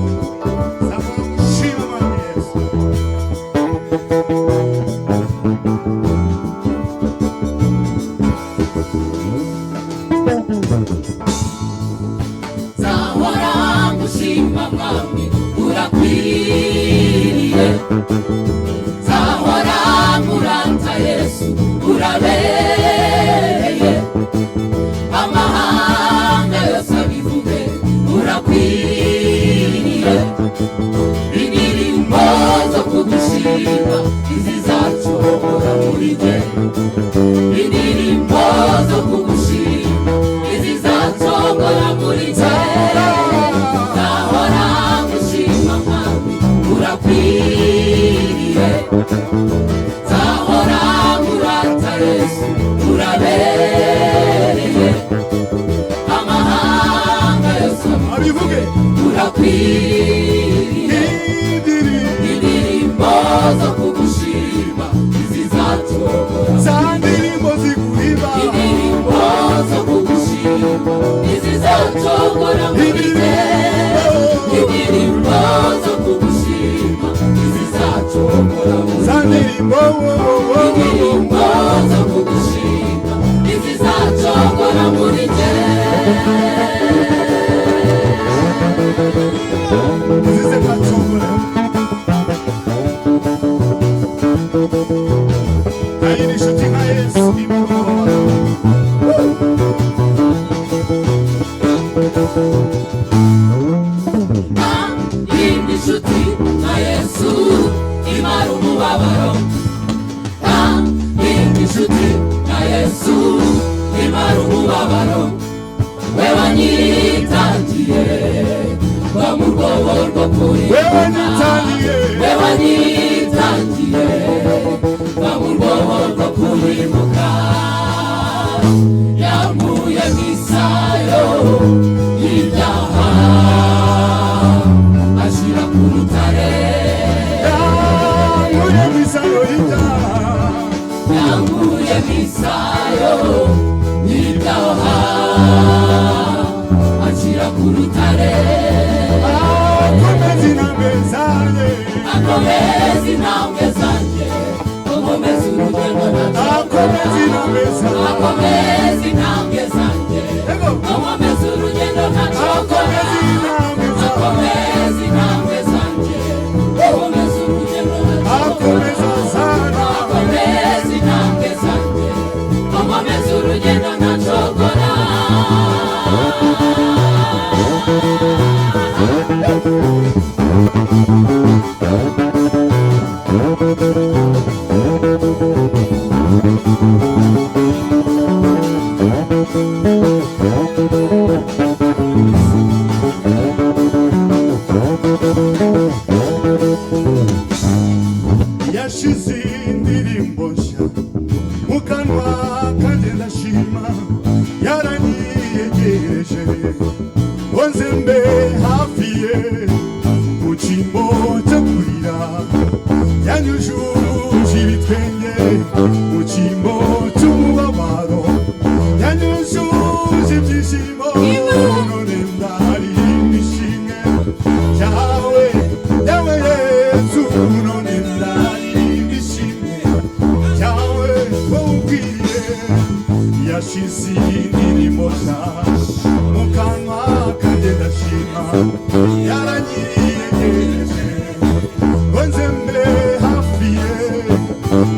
Nzahora ngushima Mwami Yesu. Nzahora ngushima Mwami, urakwiriye. Nzahora nkurata Yesu, urabereye. Amahanga yose abivuge, urakwiriye. Indirimbo zo kugushima izizacogora muri jye, indirimbo zo kugushima izizacogora muri jye. Nzahora ngushima Mwami, urakwiriye. Nzahora nkurata Yesu, urabereye. Amahanga yose abivuge, urakwiriye. Indirimbo Indirimbo zo kugushima izizacogora, za ndirimbo ziguhimba, indirimbo zo kugushima izizacogora muri jye, indirimbo zo kugushima izizacogora muri za jye, ndirimbo, indirimbo zo kugushima izizacogora muri jye. Zize zacogora. Nta yindi nshuti nka Yesu imana. Nta yindi nshuti nka Yesu imara umubabaro, nta yindi nshuti nka Yesu imara umubabaro. We wanyitangiye va mu rwobo rwo kuri, We wanyitangiye. We wanyitangiye va mu rwobo rwo kurimuka, yankuye mu isayo y'ibyaha ashyira ku rutare. Yankuye mu isayo y'ibyaha, Yankuye mu isayo y'ibyaha ashyira ku rutare. Akomeza intambwe zanjye, Akomeza intambwe zanjye, akomeza urugendo nacogora. Akomeza intambwe zanjye, Akomeza intambwe zanjye, Ego. akomeza urugendo nacogora. Akomeza intambwe zanjye, Akomeza intambwe zanjye, akomeza urugendo nacogora. Akomeza zana, Akomeza intambwe zanjye, akomeza urugendo nacogora. Yashize indirimbo nshya mu kanwa kanjye, ndashima. Yaranyiyegereje ngo nze mbe hafi ye, mu cyimbo cyo kurira yanyujuje ibitwenge, mu cyimbo cy'umubabaro yanyujuje ibyishimo. None ndaririmba ishimwe ryawe, yawe Yesu. None ndaririmba ishimwe ryawe, wowe ukwiye. Yashize indirimbo nshya mu kanwa kanjye, ndashima. Yaranyiyegereje ngo nze mbe hafi ye,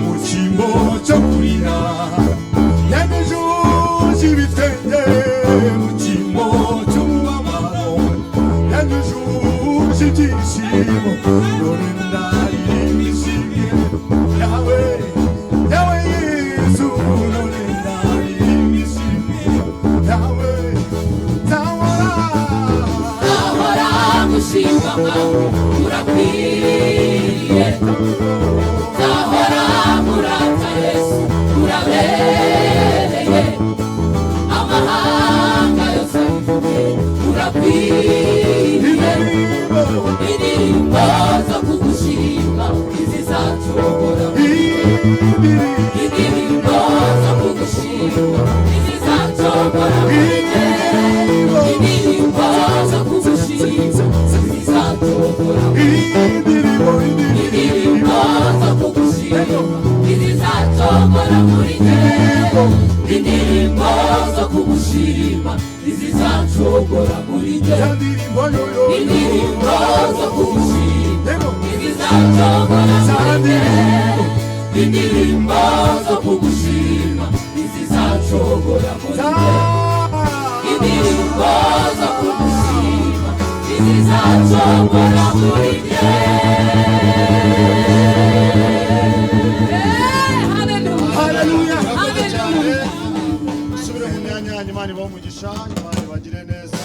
mu cyimbo cyo kurira yanyujuje ibitwenge, mu cyimbo cy'umubabaro yanyujuje ibyishimo. None ndaririmba ishimwe yawe, yawe Yesu. None ndaririmba ishimwe yawe, nzahora Nzahora ngushima Mwami, urakwiriye. Nzahora nkurata Yesu, urabereye. Amahanga yose abivuge, urakwiriye. Indirimbo, Indirimbo zo kugushima izizacogora, indirimbo. muri jye. Za ndirimbo yoyo. Indirimbo zo kugushima Yego. ntizizacogora Za muri jye. ndirimbo. Indirimbo zo kugushima ntizizacogora muri Za jye. Indirimbo zo kugushima ntizizacogora muri jye. Hallelujah. Haleluya. Hallelujah. Subire mu myanya yanyu. Imana ibahe umugisha, Imana ibagire neza.